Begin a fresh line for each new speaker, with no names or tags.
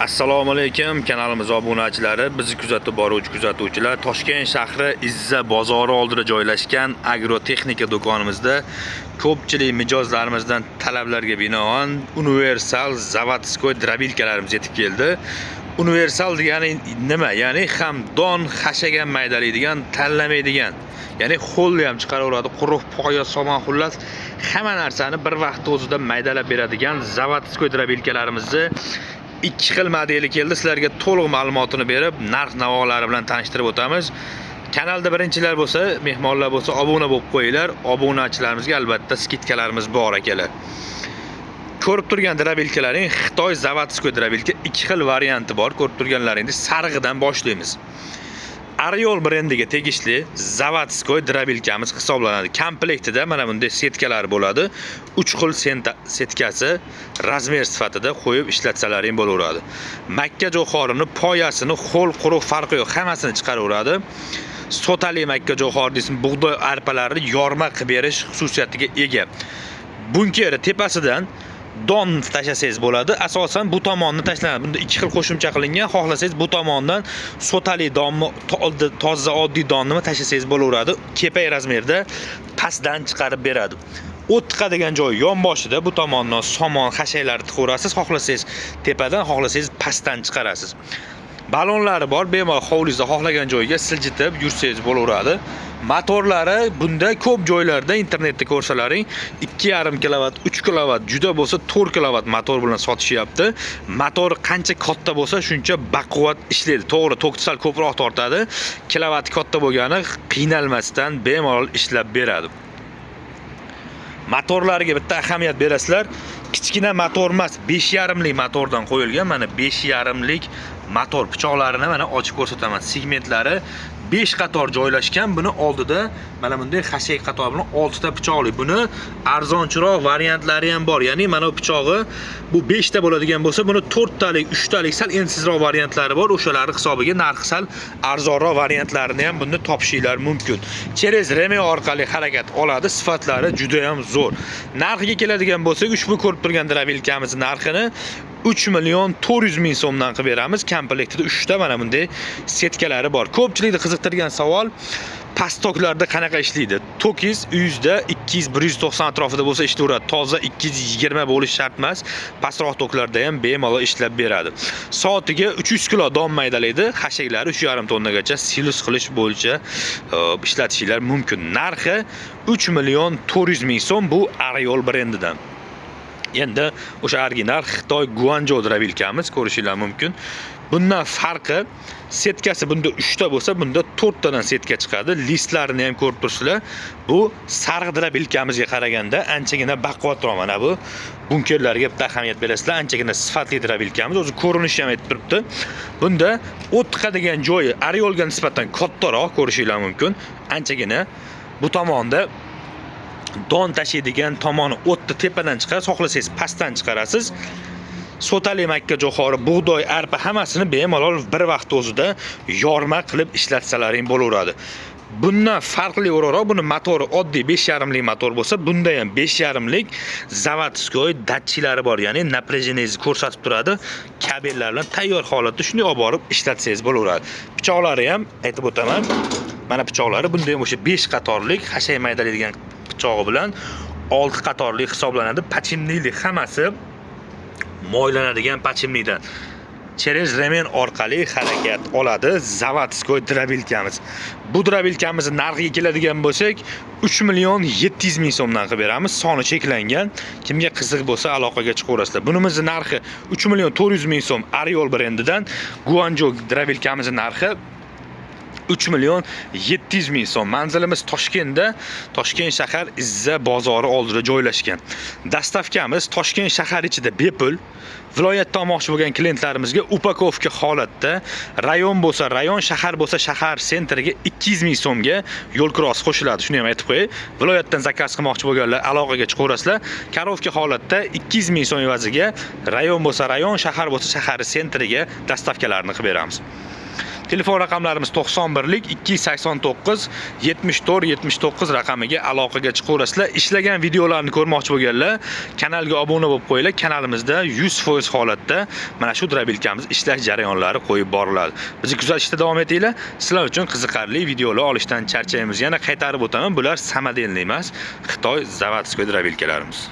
Assalomu alaykum kanalimiz obunachilari, bizni kuzatib boruvchi kuzatuvchilar. Toshkent shahri Izza bozori oldida joylashgan agrotexnika do'konimizda ko'pchilik mijozlarimizdan talablarga binoan universal заводской дробилка larimiz yetib keldi. Universal degani nima? Ya'ni ham don, xashak ham maydalaydigan, tanlamaydigan. Ya'ni ho'lni ham chiqaraveradi, quruq poya, somon, xullas hamma narsani bir vaqtda o'zida maydalab beradigan заводской дробилка larimizni ikki xil modeli keldi. Sizlarga to'liq ma'lumotini berib, narx navolari bilan tanishtirib o'tamiz. Kanalda birinchilar bo'lsa, mehmonlar bo'lsa, obuna bo'lib qo'yinglar. Obunachilarimizga albatta скидка larimiz bor, akalar. Ko'rib turgan дробилка laring Xitoy заводской дробилка, ikki xil varianti bor. Ko'rib turganlaringiz, sarig'idan boshlaymiz. Ariol brendiga tegishli заводской дробилка miz hisoblanadi. Komplektida mana bunday setkalar bo'ladi. 3 xil setkasi размер sifatida qo'yib ishlatsalaring bo'laveradi. Makka jo'xorini poyasini ho'l, quruq farqi yo'q, hammasini chiqaraveradi. Sotali makka jo'xori deysin, bug'doy, arpalarni yorma qilib berish xususiyatiga ega. Bunkeri tepasidan don tashlasangiz bo'ladi. Asosan bu tomonni tashlanadi. Bunda ikki xil qo'shimcha qilingan. Xohlasangiz, bu tomondan sotali donni, toza oddiy donni tashlasangiz bo'laveradi. Kepak размер da pastdan chiqarib beradi. O't tiqadigan joyi yonboshida, bu tomondan somon, xashaklarni tiqaverasiz. Xohlasangiz tepadan, xohlasangiz pastdan chiqarasiz. Balonlari bor, bemalol hovlingizda xohlagan joyga siljitib yursangiz bo'laveradi. Motorlari bunda ko'p joylarda internetda ko'rsalaring 2,5 kilovat, 3 kilovat, juda bo'lsa 4 kilovat motor bilan sotishyapti. Motor qancha katta bo'lsa, shuncha baquvvat ishlaydi. To'g'ri, tok sal ko'proq tortadi. Kilovat katta bo'lgani qiynalmasdan bemalol ishlab beradi. Motorlariga bitta ahamiyat berasizlar. Kichkina motor emas, 5,5 lik motordan qo'yilgan. Mana 5,5 lik motor pichoqlarini mana ochib ko'rsataman. Segmentlari 5 qator joylashgan. Buni oldida mana bunday xashak qator bilan 6 ta pichoqli. Buni arzonchiroq variantlari ham bor. Ya'ni mana bu pichog'i bu 5 ta bo'ladigan bo'lsa, buni 4 talik, 3 talik sal ensizroq variantlari bor. O'shalarni hisobiga narxi sal arzonroq variantlarini ham bunda topishinglar mumkin. Через ремень orqali harakat oladi, sifatlari juda ham zo'r. Narxiga keladigan bo'lsak, ushbu ko'rib turgan дробилка mizni narxini 3 million 400 ming so'mdan qilib beramiz. Komplektida 3 ta mana bunday setkalari bor. Ko'pchilikni qiziqtirgan savol: past toklarda qanaqa ishlaydi? Tokingiz uyingizda 200, 190 atrofida bo'lsa, ishlayveradi. Toza 220 bo'lishi shart emas. Pastroq toklarda ham bemalol ishlab beradi. Soatiga 300 kilo don maydalaydi. Xashaklari 3,5 tonnagacha silos qilish bo'yicha ishlatishinglar mumkin. Narxi 3 million 400 ming so'm, bu Ariol brendidan. Endi o'sha original Xitoy Guangzhou дробилка miz ko'rishinglar mumkin. Bundan farqi, setkasi bunda 3 ta bo'lsa, bunda 4 tadan setka chiqadi. Listlarini ham ko'rib turibsizlar. Bu sariq дробилка mizga qaraganda anchagina baquvvatroq mana bu. Bunkerlarga bitta ahamiyat berasizlar, anchagina sifatli дробилка miz. O'zi ko'rinishi ham aytib turibdi. Bunda o't tiqadigan joyi Ariolga nisbatan kattaroq, ko'rishinglar mumkin. Anchagina bu tomonda don tashiydigan tomoni o'tni tepadan chiqarasiz, xohlasangiz pastdan chiqarasiz. Sotali makka jo'xori, bug'doy, arpa hammasini bemalol bir vaqt o'zida yorma qilib ishlatsalaring bo'laveradi. Bundan farqli o'laroq buni motori oddiy 5,5 lik motor bo'lsa, bunda ham 5,5 lik заводской datchiklari bor, ya'ni напряжение ngizni ko'rsatib turadi. Kabellar bilan tayyor holatda shunday olib borib ishlatsangiz bo'laveradi. Pichoqlari ham aytib o'taman. Mana pichoqlari bunda ham o'sha 5 qatorlik xashak maydalaydigan pichog'i bilan 6 qatorli hisoblanadi. Подшипник li, hammasi moylanadigan подшипник dan. Через ремень orqali harakat oladi заводской дробилка miz. Bu дробилка mizni narxiga keladigan bo'lsak, 3 million 700 ming so'mdan qilib beramiz. Soni cheklangan. Kimga qiziq bo'lsa, aloqaga chiqaverasizlar. Bunimizni narxi 3 million 400 ming so'm Ariol brendidan. Guangzhou дробилка mizni narxi 3 million 700 ming so'm. Manzilimiz Toshkentda, Toshkent shahar Izza bozori oldida joylashgan. Доставка miz Toshkent shahar ichida bepul. Viloyatda olmoqchi bo'lgan klientlarimizga упаковка holatda rayon bo'lsa rayon, shahar bo'lsa shahar центр iga 200 ming so'mga yo'l kirosi qo'shiladi. Shuni ham aytib qo'yay. Viloyatdan заказ qilmoqchi bo'lganlar aloqaga chiqaverasizlar. Коробка holatda 200 ming so'm evaziga rayon bo'lsa rayon, shahar bo'lsa shahar центр iga доставка larni qilib beramiz. Telefon raqamlarimiz 91lik 289 74 79 raqamiga aloqaga chiqaverasizlar. Ishlagan videolarni ko'rmoqchi bo'lganlar kanalga obuna bo'lib qo'yinglar. Kanalimizda 100% holatda mana shu дробилка miz ishlash jarayonlari qo'yib boriladi. Bizni kuzatishda davom etinglar. Sizlar uchun qiziqarli videolar olishdan charchaymiz. Yana qaytarib o'taman, bular самодельный emas, Xitoy заводской дробилка larimiz.